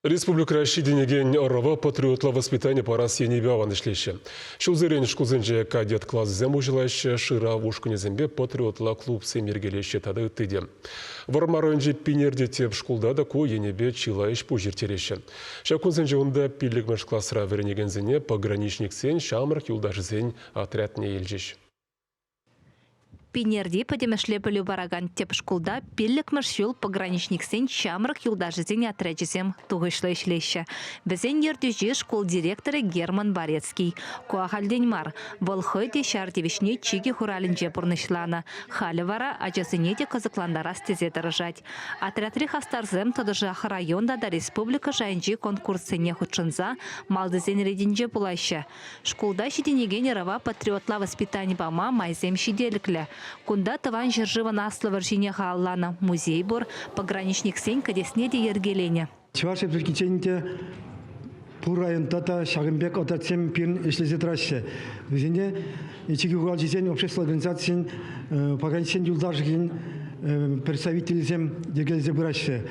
Республикӑра ҫитӗнекен ӑрӑва патриотла воспитани парас енӗпе аван ӗҫлеҫҫӗ. Ҫулсерен шкулсенче кадет класӗсем уҫӑлаҫҫӗ, шырав ушкӑнӗсемпе патриотла клубсем йӗркелеҫҫӗ тата ытти те. Вӑрмар районӗнчи Пинерти тӗп шкулта та ку енӗпе чылай ӗҫ-пуҫ ирттереҫҫӗ. Ҫак кунсенче унта пиллӗкмӗш класра вӗренекенсене пограничниксен ҫамрӑк юлташӗсен отрядне илчӗҫ. Пинерти пӗтӗмӗшле пӗлӳ паракан тӗп шкулта пиллӗкмӗш ҫул пограничниксен ҫамрӑк юлташӗсен отрячӗсем тухӑҫлӑ ӗҫлеҫҫӗ. Вӗсен ертӳҫи шкул директорӗ Герман Борецкий. Ку ахальтен мар. Вӑл хӑй те ҫар тивӗҫне чикӗ хуралӗнче пурнӑҫланӑ. Халӗ вара ачасене те кӑсӑклантарас тесе тӑрӑшать. Отрядри хастарсем тӑтӑшах район тата республика шайӗнчи конкурссене хутшӑнса малтисен ретӗнче пулаҫҫӗ. Шкулта ҫитӗнекен ӑрӑва патриотла воспитани пама майсем ҫителӗклӗ. Кунта Тӑван ҫӗршывӑн Аслӑ вӑрҫине халалланӑ музей пур, пограничниксен кӗтесне те йӗркеленӗ. Чӑваш Республикинчен те пур районта та ҫакӑн пек отрядсем пирӗн ӗҫлесе тӑраҫҫӗ. Вӗсене чикӗ хуралҫисен общество организацийӗн пограничсен юлташӗсен представителӗсем йӗркелесе пыраҫҫӗ.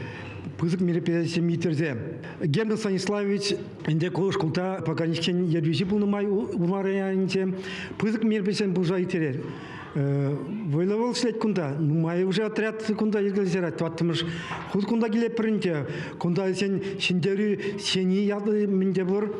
Пысӑк мероприятисем ирттерсе. Герман Станиславович Ӗнтӗ ку шкулта пограничсен ертӳҫи пулнӑ май Урмар районӗнче пысӑк мероприятисем пулса ирттерет. Вӑйлӑ вӑл ӗҫлет кунта. Нумай уже отряд кунта йӗркелесе ярать. Тӑваттӑмӗш хут кунта килетпӗр ӗнтӗ. Кунта вӗсен Ҫӗнтерӳ сени ятлӑ мӗн те пур.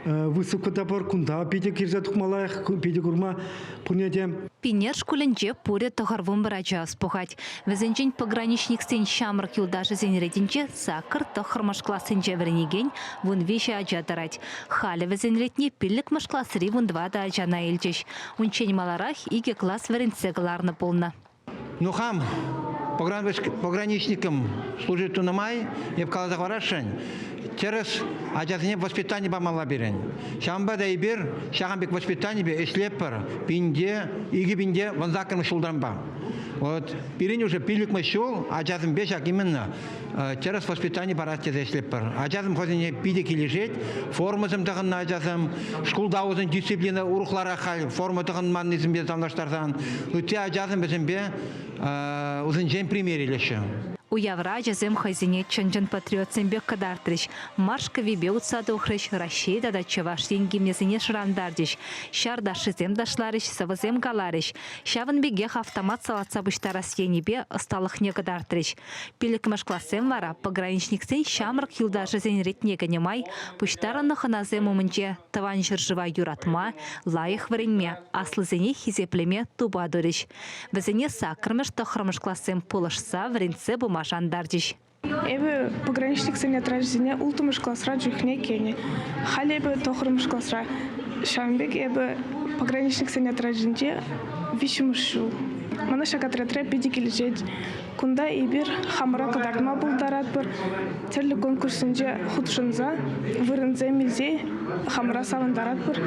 Выставка та пур. Кунта питӗ килсе тухма лайӑх, питӗ курма пурне те. Пинер шкулӗнче пурӗ 91 ача ӑс пухать. Вӗсенчен пограничниксен ҫамрӑк юлташӗсен ретӗнче сакӑр тӑххӑрмӗш классенче вӗренекен 13 ача тӑрать. Халӗ вӗсен ретне пиллӗкмӗш класри 14 ачана илчӗҫ. Унччен маларах икӗ класс вӗрентсе кӑларнӑ пулнӑ. Ну хам пограничником служить тунӑ май, эп каласа хӑварасшӑн, тӗрӗс ачасене воспитани памалла пирӗн. Ҫавӑнпа та эпир ҫакӑн пек воспитанипе ӗҫлетпӗр пинте, 2000 те 18-мӗш ҫултанпа. Вот пирӗн уже пиллӗкмӗш ҫул ачасемпе ҫак именно тӗрӗс воспитани парас тесе ӗҫлетпӗр. Ачасем хӑйсене питӗ килӗшет. Формӑсем тӑхӑннӑ ачасем, шкулта вӗсен дисциплина урӑхларах халь форма тӑхӑнманнисемпе танлаштарсан, ытти ачасем вӗсемпе вӗсенчен пример илеҫҫӗ. Уявра ачасем хӑйсене чӑн-чӑн патриотсем пек кӑтартрӗҫ. Марш кӗввипе утса тухрӗҫ, Раҫҫей тата Чӑваш Ен гимнӗсене шӑрантарчӗҫ, ҫар ташшисем ташларӗҫ, сӑвӑсем каларӗҫ. Ҫавӑн пекех автомат салатса пуҫтарас енӗпе ӑсталӑхне кӑтартрӗҫ. Пиллӗкмӗш классем вара пограничниксен ҫамрӑк юлташӗсен ретне кӗнӗ май пуҫтарӑннӑ хӑнасем умӗнче Тӑван ҫӗршыва юратма, лайӑх вӗренме, аслисене хисеплеме тупа турӗҫ. Вӗсене саккӑрмӗш, тӑххӑрмӗш классем пулӑшса, вӗрентсе пыма шантарчӗҫ. Эпӗ пограничниксен отрячӗсене улттӑмӗш класра чухне кӗнӗ. Халӗ эпӗ тӑххӑрмӗш класра. Ҫавӑн пек эпӗ пограничниксен отрячӗнче виҫҫӗмӗш ҫул. Мана ҫак отрядра питӗ килӗшет. Кунта эпир хамӑра кӑтартма пултаратпӑр, тӗрлӗ конкурссенче хутшӑнса вырӑнсем илсе хамӑра савӑнтаратпӑр,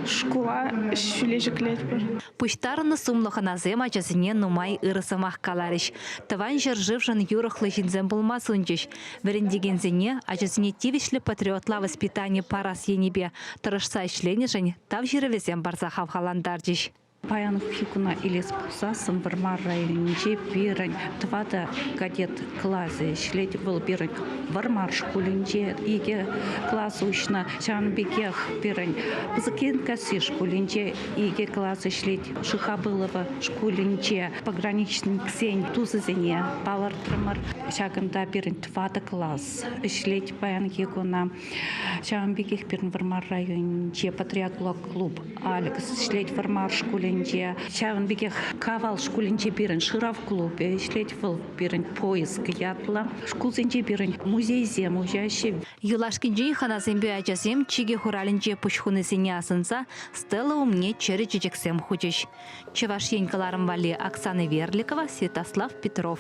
шкула ҫӳле ҫӗклетпӗр. Пуҫтарӑннӑ сумлӑ хӑнасем ачасене нумай ырӑ сӑмах каларӗҫ. Тӑван ҫӗршывшӑн юрӑхлӑ ҫынсем пулма сунчӗҫ. Вӗрентекенсене ачасене тивӗҫлӗ патриотла воспитани парас енӗпе тӑрӑшса ӗҫленӗшӗн тав ҫырӑвӗсем парса хавхалантарчӗҫ. Паянхи куна илес пулсассӑн Вӑрмар районӗнче пирӗн тӑватӑ кадет класӗ ӗҫлет. Вӑл пирӗн Вӑрмар шкулӗнче икӗ класс уҫнӑ. Ҫавӑн пекех пирӗн Пысӑк Енккасси шкулӗнче икӗ класс ӗҫлет. Шихабылова шкулӗнче пограничниксен тусӗсене палӑртрӑмӑр. Ҫакӑнта пирӗн тӑватӑ класс ӗҫлет паянхи куна. Ҫавӑн пекех пирӗн Вӑрмар районӗнче патриотла клуб Алекс ӗҫлет Вӑрмар шкулӗнче. Ҫавӑн пекех Кавал шкулӗнче пирӗн шырав клубӗ ӗҫлет. Вӑл пирӗн Поиск ятлӑ. Шкулсенче пирӗн музейсем уҫаҫҫӗ. Юлашкинчен хӑнасемпе ачасем чикӗ хуралӗнче пуҫ хунисене асӑнса стела умне чӗрӗ чечексем хучӗҫ. Чӑваш Ен кӑларӑм валли Оксана Верликова, Святослав Петров.